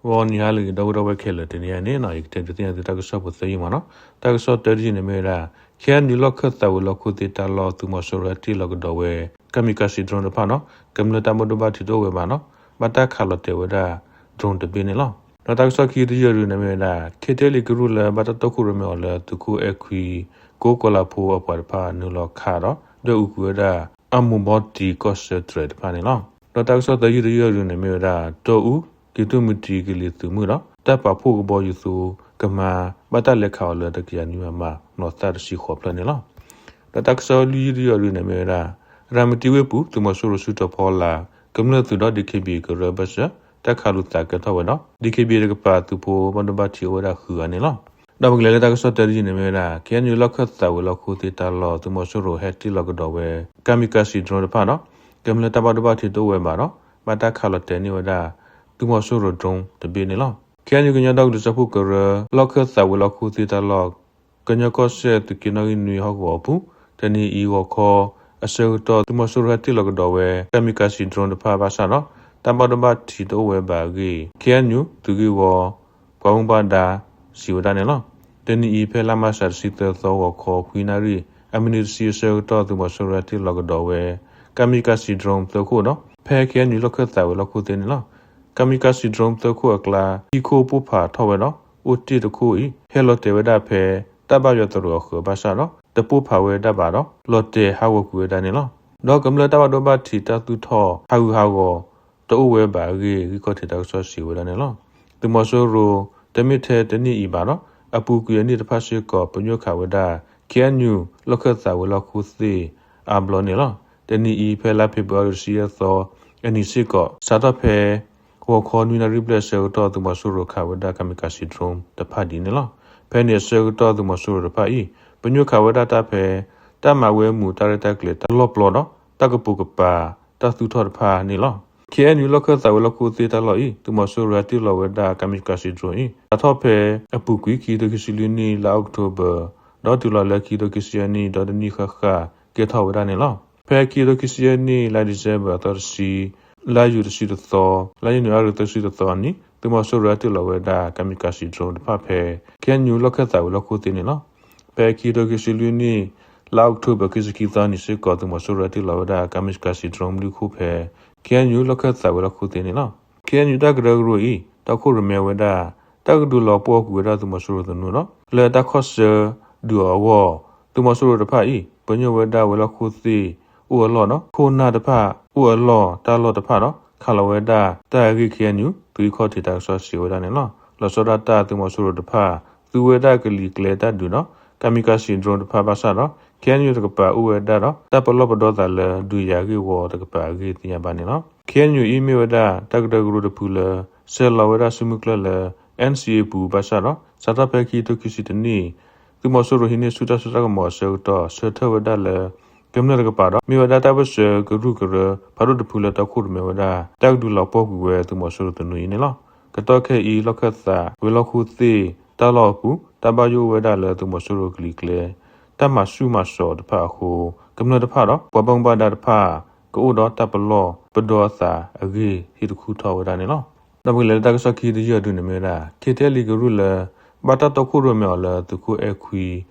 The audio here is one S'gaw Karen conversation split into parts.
ဂီၤနံၤဟါလၢအဂ့ၤ ဒီပုၢ်ဝဲၢ်ခဲလၢာ် တနံၤအံၤန့ၣ် ယကတဲဒုးသ့ၣ်ညါသုတၢ်ကစီၣ်ဖိသၢယုၢ်မးနီၤ. တၢ်ကစီၣ်တၢတယုၢ်န့ၣ်မ့ၢ်ဝဲဒၣ် ခ့ၣ်အဲၣ်ယူၣ် လီၢ်ခၢၣ်သးဝဲၤလီၢ်ခိၣ်သ့ၣ်တၢ်လီၢ် သုးမီၤစိရိၤဟဲတ့ၢ်လီၤကဒီးဝဲ kamikaze drone တဖၣ်နီၤ, ကမျၢၢ်တၢ်ဘၣ်ဒိဘၣ်ထံးတအိၣ်ဝဲဘၣ်နီၤ, ဘၣ်တၢ်ခးလီၤတဲာ်ဝဲဒၣ် drone တဘ့ၣ်န့ၣ်လီၤ. ဒီးတၢ်ကစီၣ်ခံတယုၢ်အံၤန့ၣ်မ့ၢ်ဝဲဒၣ် ခ့ၣ်အဲၣ်ယူၣ် ကရူၢ်လၢ ဘၣ်တၢ်တီခိၣ်ရိၣ်မဲအီၤလၢ သုးခိၣ်အဲၣ်ခွံ ကိးကီၤလၤဖိအပှၤတဖၣ် နုာ်လီၤခးဒီး ဒွဲၣ်အူကွံာ်ဝဲဒၣ် အမိၢ်ဘီတံၢ်ကီၢ်စၢတြဲၤတဖၣ်န့ၣ်လီၤ. ဒီးတၢ်ကစီၣ်သၢယုၢ်တယုၢ်အံၤန့ၣ်မ့ၢ်ဝဲဒၣ် တီအူ က့ၤသုးမုၢ်တံၢ်ကလံၤသုးမုၢ်ဒီး တၢ်ပာ်ဖှိၣ်ကဘီယူၤသိကမါ ဘၣ်တၢ်လဲၤခးအီၤလၢတကယၤနွံမမ မျိာ်သၣ်တဆံဃိးဖျၢၣ်န့ၣ်လီၤ. ဒီးတၢ်ကစီၣ်လွံၢ်ယုၢ်တယုၢ်အံၤန့ၣ်မ့ၢ်ဝဲဒၣ် ရၤမတံဝ့ၢ်ပူၤ သုးမီၤစိရိၤစုတီၤဖီလာ် ကမျၢၢ်သုးဒီး DKBA ကရၢဘၢၣ်စၢၤ တၢ်ခးလူၤသးကဲထီၣ်ဝဲဒီး DKBA တကပၤသုးဖိဘၣ်ဒိဘၣ်ထံးအိၣ်ဝဲဒၣ်ဃုဂၤန့ၣ်လီၤ. ဒီးပကလဲၤလၢတၢ်ကစီၣ်တၢတယုၢ်န့ၣ်မ့ၢ်ဝဲဒၣ် ခ့ၣ်အဲၣ်ယူၣ် လီၢ်ခၢၣ်သးဝဲၤလီၢ်ခိၣ်သ့ၣ်တၢ်လီၢ် သုးမီၤစိရိၤဟဲတ့ၢ်လီၤကဒီးဝဲ kamikaze drone တဖၣ်ဒီး ကမျၢၢ်တၢ်ဘၣ်ဒိဘၣ်ထံးတအိၣ်ဝဲဘၣ်ဒီး ဘၣ်တၢ်ခးလီၤတဲာ်န့ၢ်ဝဲဒၣ် သုးမီၤစိရိၤ drone တဘ့ၣ်န့ၣ်လီၤ. ခ့ၣ်အဲၣ်ယူၣ် ကညီဒီကလုာ်စၢဖှိၣ်ကရၢ လီၢ်ခၢၣ်သးဝဲၤလီၢ်ခိၣ်သ့ၣ်တၢ်လီၢ် ကညီကီၢ်စဲၣ် သုးက့နီၣ်ဂံၢ်နွံဟီၣ်ကဝီၤအပူၤ တနံၤအံၤဂီၤခီ အဆၢကတီၢ် သုးမီၤစိရိၤဟဲတ့ၢ်လီၤကဒီးဝဲ kamikaze drone တဖၣ်ဘၣ်ဆၣ်ဒီး တၢ်ဘၣ်ဒိဘၣ်ထံးတအိၣ်ဝဲဘၣ်အဂ့ၢ် ခ့ၣ်အဲၣ်ယူၣ် သုးဂ့ၢ်ဝီ ပှၤဘၣ်မူဘၣ်ဒါ စံးဝဲဒၣ်န့ၣ်လီၤ. တနံၤအံၤ ဖဲလါမးရှးတဆံသၢသီ ဂီၤခီခွံနၣ်ရံၣ် အမံးနံးတဆံအဆၢကတီၢ် သုးမီၤစိရိၤဟဲတ့ၢ်လီၤကဒီးဝဲ kamikaze drone သၢခိၣ်ဒီး ဖဲ ခ့ၣ်အဲၣ်ယူၣ် လီၢ်ခၢၣ်သးဝဲၤလီၢ်ခိၣ်သ့ၣ်န့ၣ်လီၤ. kamikaze drone သၢခိၣ်အကျါ ခံခိၣ်ပိၢ်ဖးထီၣ်ဝဲဒီး အိၣ်တ့ၢ်တခိၣ်အံၤ ဟဲလီၤတဲာ်ဝဲဒၣ်ဖဲ တၢ်ဘၣ်ယွၤသရိာ်အဃၢၤဘၣ်ဆၣ်ဒီး တပိၢ်ဖးဝဲဒၣ်ဘၣ်ဒီး လီၤတဲာ်ဟးဂီၤကွံာ်ဝဲဒၣ်န့ၣ်လီၤ. ဒီးကမျၢၢ်တၢ်ဘၣ်ဒိဘၣ်ထံးတၢ်သူၣ်ထီၣ်ဟးဂူာ်ဟးဂီၤ တအိၣ်ဝဲဘၣ်အဂ့ၢ် ဂံၢ်ခီၣ်ထံးတၢ်ကစီၣ်စံးဝဲဒၣ်န့ၣ်လီၤ. သုးမီၤစိရိၤ တမ့ၢ်ထဲတနံၣ်အံၤဘၣ်ဒီး အပူၤကွံာ်အနံၣ်တဖၣ်စ့ၢ်ကီး ပညိၣ်ခးဝဲဒၣ် ခ့ၣ်အဲၣ်ယူၣ် လီၢ်ခၢၣ်သးဝဲၤလီၢ်ခိၣ်သ့ၣ်အါဘျီန့ၣ်လီၤ. တနံၤအံၤ ဖဲလါဖ့ၤဘြူၤအါရံၤတဆံယဲၢ်သီအနံၤစ့ၢ်ကီး စးထီၣ်ဖဲဂီၤခီနွံနၣ်ရံၣ်ဘျဲၣ်အဆၢကတီၢ် သုးမီၤစိရိၤခးဝဲဒၣ် kamikaze drone တဖၣ်ဒ်န့ၣ်လီၤ. ဖဲန့ၣ်အဆၢကတီၢ် သုးမီၤစိရိၤတဖၣ်အံၤ ပညိၣ်ခးဝဲဒၣ်တၢ်ဖဲ တၢ်မၤဝဲမူး တၢ်ရဲၣ်တၢ်ကျဲၤ တၢ်လီၣ်ပျီဒီး တၢ်ကပိာ်ကပၤ တၢ်သူၣ်ထီၣ်တဖၣ်န့ၣ်လီၤ. ခ့ၣ်အဲၣ်ယူၣ် လီၢ်ခၢၣ်သးဝဲၤလီၢ်ခိၣ်သ့ၣ်တၢ်လီၢ်အံၤ သုးမီၤစိရိၤဟဲတ့ၢ်လီၤဝဲဒၣ် kamikaze drone အံၤ စးထီၣ်ဖဲအပူၤကွံာ် ခံကထိခံဆံလွံၢ်နံၣ် လါအီးကထိဘၢၣ် ဒီးတုၤလီၤလၢခံကထိခံဆံယဲၢ်နံၣ် ဒီတနံၣ်ဃၣ်ဃၣ် ကဲထီၣ်ဝဲဒၣ်န့ၣ်လီၤ. ဖဲခံကထိခံဆံယဲၢ်နံၣ် လါဒံၣ်စ့ဘၢၣ်အသီတဆံ, လါယူၤတဆံတသီ, လါယနူၤအါရံၤသၢဆံတသီအနံၤ သုးမီၤစိရိၤဟဲတ့ၢ်လီၤဝဲဒၣ် kamikaze drone တဖၣ်ဖဲ ခ့ၣ်အဲၣ်ယူၣ် လီၢ်ခၢၣ်သးဝဲၤလီၢ်ခိၣ်သ့ၣ်န့ၣ်လီၤ. ဖဲခံကထိခံဆံလွံၢ်နံၣ် လါအီးကထိဘၢၣ် ခံဆံခံသီအနံၤစ့ၢ်ကီး သုးမီၤစိရိၤဟဲတ့ၢ်လီၤဝဲဒၣ် kamikaze drone လွံၢ်ခိၣ်ဖဲ ခ့ၣ်အဲၣ်ယူၣ် လီၢ်ခၢၣ်သးဝဲၤလီၢ်ခိၣ်သ့ၣ်န့ၣ်လီၤ. ခ့ၣ်အဲၣ်ယူၣ် တၢ်ကရၢကရိအံၤ တီခိၣ်ရိၣ်မဲဝဲဒၣ် တၢ်ကဒုးလီၤပှီၢ်ကွံာ်ဝဲဒၣ်သုးမီၤစိရိၤသနူဒီး လၢတၢ်ခီၣ်ဆၢဒုးအီၤအဂီၢ် သုးမီၤစိရိၤတဖၣ်အံၤ ပညိၣ်ဝဲဒၣ်ဝဲၤလီၢ်ခိၣ်သ့ၣ်အိၣ်အလီၢ်ဒီး ခိၣ်နၢ်တဖၣ်အိၣ်အလီၢ်တၢ်လီၢ်တဖၣ်ဒီး ခးလီၤဝဲဒၣ်တၢ်အဂ့ၢ် ခ့ၣ်အဲၣ်ယူၣ် သုးဂံၢ်ခီၣ်ထံးတၢ်ကစီၣ်စံးဝဲဒၣ်န့ၣ်လီၤ. လီၤဆီဒၣ်တၢ် သုးမီၤစိရိၤတဖၣ် သူဝဲဒၣ်ကလံၤကျဲတၢ်ဒုးဒီး kamikaze drone တဖၣ်ဘၣ်ဆၣ်ဒီး ခ့ၣ်အဲၣ်ယူၣ် တကပၤအိၣ်ဝဲဒၣ်ဒီး တၢ်ပလီၢ်ပဒီသးလၢဒုးယၤဂ့ၢ်ဝီတကပၤအဂ့ၢ်သ့ၣ်ညါဘၣ်န့ၣ်လီၤ. ခ့ၣ်အဲၣ်ယူၣ်အံၤမ့ၢ်ဝဲဒၣ် တၢ်ကရၢကရိတဖုလၢ ဆဲးလီၤဝဲဒၣ်စုမုၢ်ကျၢၢ်လၢ NCA အပူၤဘၣ်ဆၣ်ဒီး စးထီၣ်ဖဲခံကထိခံဆံတနံၣ် သုးမီၤစိရိၤဟံးန့ၢ်ဆူၣ်တၢ်စိတၢ်ကမီၤအဆၢကတီၢ် ဆၢထၢၣ်ဝဲဒၣ်လၢ ကမျၢၢ်တကပၤဒီး မ့ၢ်ဝဲဒၣ်တၢ်ပၢၢ်ဆၢကရူၢ်ကရၢ ဖးဒိၣ်တဖုလၢတီခိၣ်ရိၣ်မဲဝဲဒၣ် တၢ်ကဒုးလီၤပှီၢ်ကွံာ်ဝဲသုးမီၤစိရိၤသနူအံၤန့ၣ်လီၤ. ကတီၢ်ခဲအံၤ လီၢ်ခၢၣ်သးဝဲၤလီၢ်ခိၣ်သ့ၣ်တၢ်လီၢ်အပူၤ တၢ်ဘၣ်ယိၣ်အိၣ်ဝဲဒၣ်လၢသုးမီၤစိရိၤကလံၤကျဲ တၢ်မၤဆူၣ်မၤစိးတဖၣ်အဃိ ကမျၢၢ်တဖၣ်ဒီး ပှၤဘၣ်မူဘၣ်ဒါတဖၣ် ကအိၣ်ဒီးတၢ်ပလီၢ်ပဒီအသးအဂ့ၢ် ဟ့ၣ်တခူထီၣ်ဝဲဒၣ်န့ၣ်လီၤ. ဒီးပကလဲၤလၢတၢ်ကစီၣ်ခံတယုၢ်အံၤန့ၣ်မ့ၢ်ဝဲဒၣ် ခ့ၣ်အဲၣ်ယူၣ် ကရူၢ်လၢ ဘၣ်တၢ်တီခိၣ်ရိၣ်မဲအီၤလၢသုးခိၣ်အဲၣ်ခွံ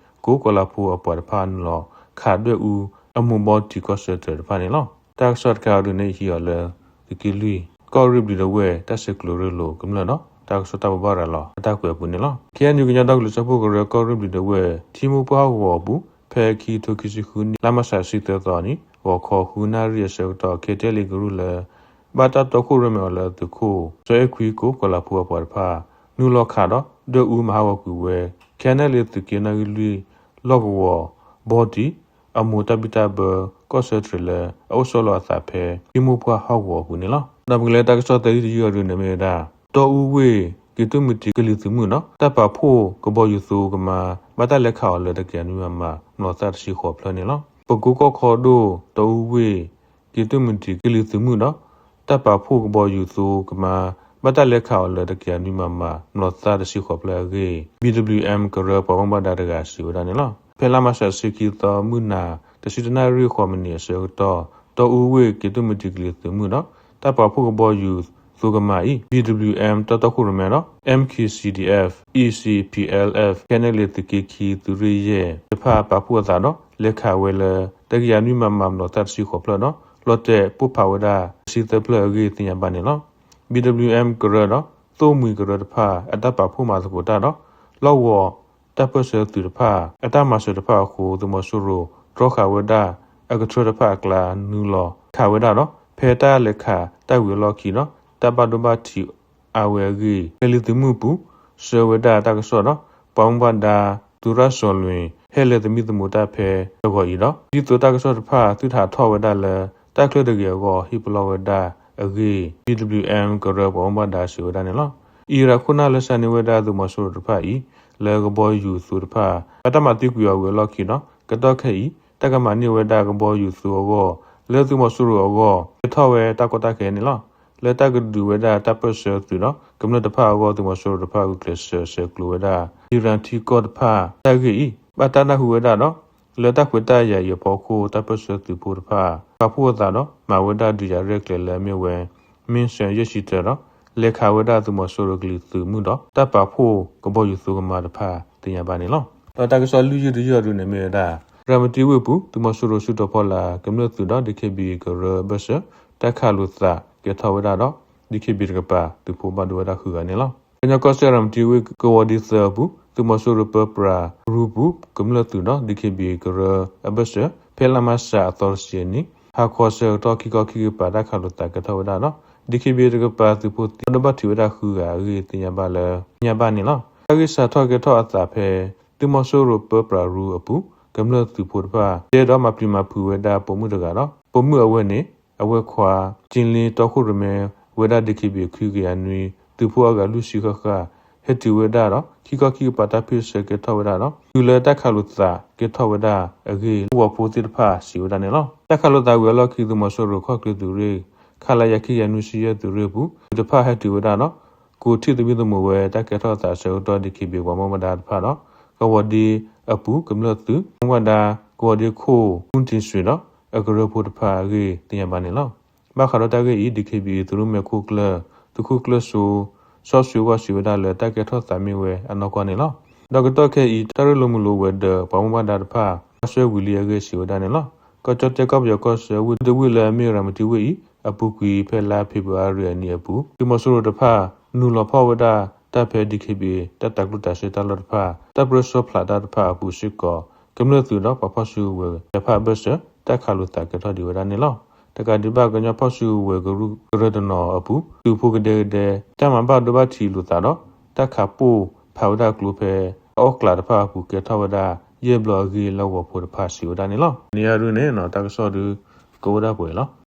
ကိးကီၤလၤဖိအပှၤတဖၣ်နုာ်လီၤခးဒွဲၣ်အူ အမိၢ်ဘီတံၢ်ကီၢ်စၢတြဲၤတဖၣ်န့ၣ်လီၤ. တၢ်ကစီၣ်တခါအံၤန့ၣ် ဟံးအီၤလၢ သုးက့လွံၢ် ကီၢ်ရ့ၣ်ဘျံးဒဝဲၢ် တၢ်ဆဲးကျိးရ့လိာ်ကမျၢၢ်ဒီး တၢ်ကစီၣ်တၢ်ဘိးဘၣ်ရၤလီၤအတၢ်ကွဲးအပူၤန့ၣ်လီၤ. ခ့ၣ်အဲၣ်ယူၣ် ကညီဒီကလုာ်စၢဖှိၣ်ကရၢ ကီၢ်ရ့ၣ်ဘျံးဒဝဲၢ် ထံမိၢ်ပှၢ်ဟီၣ်ကဝီၤအပူၤ ဖဲခံကထိခံဆံဃုနံၣ် လါမးရှးတဆံသၢသီအနံၤ ဂီၤခီဃုနၣ်ရံၣ်အဆၢကတီၢ် ခ့ၣ်အဲၣ်ယူၣ် ကရူၢ်လၢ ဘၣ်တၢ်တီခိၣ်ရိၣ်မဲအီၤလၢသုးခိၣ်စီၤအဲၣ်ခွံ ကိးကီၤလၤဖိအပှၤတဖၣ် နုာ်လီၤခးဒီး ဒွဲၣ်အူမၤဟးဂီၤကွံာ်ဝဲ ခ့ၣ်အဲၣ်ယူၣ် သုးက့နီၣ်ဂံၢ်လွံၢ် လီၢ်ကဝီၤ ဘီတံၢ် အမိၢ်တၢ်ဘံၣ်တၢ်ဘၢ ကီၢ်စၢတြဲၤလၢ အအိၣ်ဆီလီၤအသးဖဲ ထံမိၢ်ပှၢ်ဟီၣ်ကဝီၤအပူၤန့ၣ်လီၤ. ဒီးပကလဲၤတၢ်ကစီၣ်သၢယုၢ်တယုၢ်အံၤန့ၣ်မ့ၢ်ဝဲဒၣ် တီအူဝ့ၢ် က့ၤသုးမုၢ်တံၢ်ကလံၤသုးမုၢ်ဒီး တၢ်ပာ်ဖှိၣ်ကဘီယူၤသိကမါ ဘၣ်တၢ်လဲၤခးအီၤလၢတကယၤနွံမမ မျိာ်သၣ်တဆံဃိးဖျၢၣ်န့ၣ်လီၤ. ပကိကီၢ်ခီဒိၣ် တီအူဝ့ၢ် က့ၤသုးမုၢ်တံၢ်ကလံၤသုးမုၢ်ဒီး တၢ်ပာ်ဖှိၣ်ကဘီယူၤသိကမါ ဘၣ်တၢ်လဲၤခးအီၤလၢတကယၤနွံမမ မျိာ်သၣ်တဆံဃိးဖျၢၣ်အဂ့ၢ် BWM ကရၢပှၤဘၣ်မူဘၣ်ဒါတဂၤစံးဝဲဒၣ်န့ၣ်လီၤ. ဖဲလါမးရှးတဆံခံသီ မုၢ်နၤ တဆံတၢနၣ်ရံၣ်ဃိးမံးနံးအဆၢကတီၢ် တီအူဝ့ၢ် က့ၤသုးမုၢ်တံၢ်ကလံၤသုးမုၢ်ဒီး တၢ်ပာ်ဖှိၣ်ကဘီယူၤ ကဘီယူၤသုးကမၤအံၤ B W M တၢတီခိၣ်ရိၣ်မဲဒီး M K C D F, E C P L F, K N L A သုးက့ခံ သုးရ့ၣ်ယဲၢ်တဖၣ်ပာ်ဖှိၣ်အသးဒီး လဲၤခးဝဲလၢ တကယၤနွံမမ လီၤသၢတဆံဃိးဖျၢၣ်ဒီး လီၤတဲာ်ပိၢ်ဖးဝဲဒၣ်တဆံသၢဖျၢၣ်အဂ့ၢ်သ့ၣ်ညါဘၣ်န့ၣ်လီၤ. B W M ကရၢဒီး သိၣ်မှံကရၢတဖၣ် အတၢ်ပာ်ဖှိၣ်မၤသကိးတၢ်ဒီး လီၢ်ကဝီၤတၢ်ပၢၢ်ဆၢသုးတဖၣ် အတၢ်မၤစၢၤတဖၣ်အဃိ သုးမီၤစိရိၤတြီဃာ်ဝဲဒၣ် အကထၢတဖၣ်အကျါ နုာ်လီၤခးဝဲဒၣ်ဒီး ဖဲတၢ်လဲၤခးတၢ်ဝံၤအလီၢ်ခံဒီး တၢ်ဘၣ်ဒိဘၣ်ထံးအါဝဲအဂ့ၢ် ကလံၤသုးမုၢ်ပူၤ ဆှၢဝဲဒၣ်တၢ်ကစီၣ်ဒီး ပှၤမူဘၣ်ဒါ သူရစောလွင် ဟဲလၢသမံသမိးတၢ်ဖဲတဂီၤအံၤဒီး ဒ်သိးတၢ်ကစီၣ်တဖၣ်သုတဟးထီၣ်ဝဲဒၣ်လၢ တၢ်ချၢတဂ့ၤအဂီၢ် ဟ့ၣ်ပလီၢ်ဝဲဒၣ်အဂ့ၢ် B W M ကရၢပှၤမူဘၣ်ဒါစံးဝဲဒၣ်န့ၣ်လီၤ. အံၤရးခိၣ်နၢ်လၢစးန့ၢ်ဝဲဒၣ်သုးမီၤစိရိၤတဖၣ်အံၤ လၢကဘီယူၤသုးတဖၣ် အတၢ်မၤသံကွံာ်အီၤဝံၤအလီၢ်ခံဒီး ကတီၢ်ခဲအံၤ တၢ်ကမၤန့ၢ်ဝဲဒၣ်ကဘီယူၤသုးအဂီၢ် လၢသုးမီၤစိရိၤအဂီၢ် ကဲထီၣ်ဝဲတၢ်ကီတၢ်ခဲန့ၣ်လီၤ. လၢတၢ်ကဒုးဝဲဒၣ်တၢ်ပၢၢ်ဆၢသုးဒီး ကမျၢၢ်တဖၣ်အဂီၢ် သုးမီၤစိရိၤတဖၣ်ဂုာ်ကျဲးစၢးဆဲးကျိးဝဲဒၣ် ဟံးရၤထံကီၢ်တဖၣ်တၢ်ဂ့ၢ်အံၤ ဘၣ်တၢ်နၢ်ဟူဝဲဒၣ်ဒီး လၢတၢ်ခွဲးတၢ်ယာ်အံၤအဖီခိၣ် တၢ်ပၢၢ်ဆၢသုးဖိတဖၣ် ပာ်ဖှိၣ်အသးဒီး မၤဝဲဒၣ်ဒုးယၤရဲၣ်ကျဲၤလၢအမ့ၢ်ဝဲ မ့ၣ်စၢၤယဲၢ်ဆံတၢဒီး လဲၤခးဝဲဒၣ်သုးမီၤစိရိၤကလံၤသုးမုၢ်ဒီး တၢ်ပာ်ဖှိၣ်ကဘီယူၤသုးကမၤတဖၣ်သ့ၣ်ညါဘၣ်န့ၣ်လီၤ. ဒီးတၢ်ကစီၣ်လွံၢ်ယုၢ်တယုၢ်အဒုန့ၣ်မ့ၢ်ဝဲဒၣ် ရၤမတံဝ့ၢ်ပူၤ သုးမီၤစိရိၤစုတီၤဖီလာ်ကမျၢၢ်သုးဒီး D K B A ကရၢအဘၢၣ်စၢၤ တၢ်ခးလိာ်သးကဲထီၣ်ဝဲဒၣ်ဒီး D K B A တကပၤ သုးဖိဘၣ်ဒိဝဲဒၣ်ဃုဂၤန့ၣ်လီၤ. ကညီကီၢ်စဲၣ်ရၤမတံဝ့ၢ်ကဝီၤဒ့သၢအပူၤ သုးမီၤစိရိၤပၢပြးရူပူၤ ကမျၢၢ်သုးဒီး D K B A ကရၢအဘၢၣ်စၢၤ ဖဲလါမးရှးအသီတဆံအနံၤ ဟါခီဆၢကတီၢ်ခံခီခံကပၤ တၢ်ခးလိာ်သးကဲထီၣ်ဝဲဒၣ်ဒီး D K B A တကပၤသုးဖိသံ ဘၣ်ဒိဘၣ်ထံးဝဲဒၣ်ဃုဂၤအဂ့ၢ်သ့ၣ်ညါဘၣ်လၢ သ့ၣ်ညါဘၣ်န့ၣ်လီၤ. တၢ်ဂ့ၢ်စးထီၣ်ကဲထီၣ်အသးဖဲ သုးမီၤစိရိၤပၢပြးရူအပူၤ ကမျၢၢ်သုးဖိတဖၣ် တဲဒီးမၤပျံၤမၤဖုးဝဲဒၣ်ပိာ်မုၣ်တဂၤဒီး ပိာ်မုၣ်အဝဲန့ၣ် အဝဲခွါ ကၠ့လ့တီခိၣ်ရိၣ်မဲ ဝဲဒၣ် D K B A ခွံကယၤနွံ သုးဖိအဂၤလွံၢ်ဆံဃၣ်ဃၣ် ဟဲတုၤဝဲဒၣ်ဒီး ခံခီခံကပၤတၢ်ဖ့ၣ်ဆၢကဲထီၣ်ဝဲဒၣ်ဒီး တုၤလၢတၢ်ခးလိာ်သးကဲထီၣ်ဝဲဒၣ်အဂ့ၢ် လၢဂီၤဖိသ့ၣ်တဖၣ်စံးဝဲဒၣ်န့ၣ်လီၤ. တၢ်ခးလိာ်သးဝံၤအလီၢ်ခံ သုးမီၤစိရိၤခီၣ်ချ့သုးရ့ၣ် ခလရ ခံကယၤနွံဆံယဲၢ် သုးရ့ၣ်အပူၤ သုးတဖၣ်ဟဲတုၤဝဲဒၣ်ဒီး ကိးထံၣ်သမံသမိးဝဲ တၢ်ကဲထီၣ်သးဆၢကတီၢ် D K B A ပှၤမူဘၣ်ဒါတဖၣ်ဒီး ကဝီၤဒ့အပူၤကမျၢၢ်သုး မူဘၣ်ဒါ ကဝီၤဒ့ခိၣ် မူတံၤစွ့ၤဒီး အကရၢဖိတဖၣ်အဂ့ၢ်သ့ၣ်ညါဘၣ်န့ၣ်လီၤ. ဘၣ်ဃးဒီးတၢ်ဂ့ၢ်အံၤ D K B A သုးရူမဲာ်ခိၣ်ကျၢၢ် သုးခိၣ်ကျၢၢ်စိ စီဆှံဝၣ်စံးဝဲဒၣ်လၢ တၢ်ကဲထီၣ်သးမ့ၢ်ဝဲအနီၢ်ကီၢ်န့ၣ်လီၤ. ဒီးကတီၢ်ခဲအံၤ တၢ်ရ့လိာ်မုာ်လိာ်ဝဲၤဒၢး ပှၤမူဘၣ်ဒါတဖၣ် ဘၣ်စွဲဝံၤလံအဂ့ၢ်စံးဝဲဒၣ်န့ၣ်လီၤ. ကီၢ်ကၠီၣ်တဲၣ်ကီၢ်ပယီၤကီၢ်ဆၢ ဝ့ၢ်တဝ့ၢ်လၢအမ့ၢ်ရၤမတံဝ့ၢ်အံၤ အပူၤကွံာ်ဖဲလါဖ့ၤဘြူၤအါရံၤအနံၤအပူၤ သုးမီၤစိရိၤတဖၣ် နုာ်လီၤဖီၣ်ဝဲဒၣ်တၢ်ဖဲ D K B A တၢ်တၤကျိၣ်တၤစ့တၢ်လီၢ်တဖၣ် တၢ်ပြၢဆီဖျးတၢ်တဖၣ်အပူၤစ့ၢ်ကီး ကမျၢၢ်သုးဒီးပှၤဖီၣ်စုကဝဲၤတဖၣ်အဘၢၣ်စၢၤ တၢ်ခးလိာ်သးကဲထီၣ်ဒံးဝဲဒၣ်န့ၣ်လီၤ. တကးဒံးဘၣ် ကညီဖီၣ်စုကဝဲၤကရူၢ်ကရၢတနီၤအပူၤ သုးဖိကဒဲကဒဲ တၢ်မၤဘၣ်ဒိဘၣ်ထံးလိာ်သးဒီး တၢ်ခးပိၢ်ဖးဝဲဒၣ်ကျိဖဲ အအိၣ်ကျးတဖၣ်အပူၤ ကဲထီၣ်ဝဲဒၣ်ယဲၢ်ဘျီအဂ့ၢ်လၢဂီၤဖိတဖၣ်စံးဝဲဒၣ်န့ၣ်လီၤ. နံၤအံၤဒုန့ၣ် တၢ်ကစီၣ်ဒု ကအိၣ်ဒၣ်ပှဲၤလီၤ.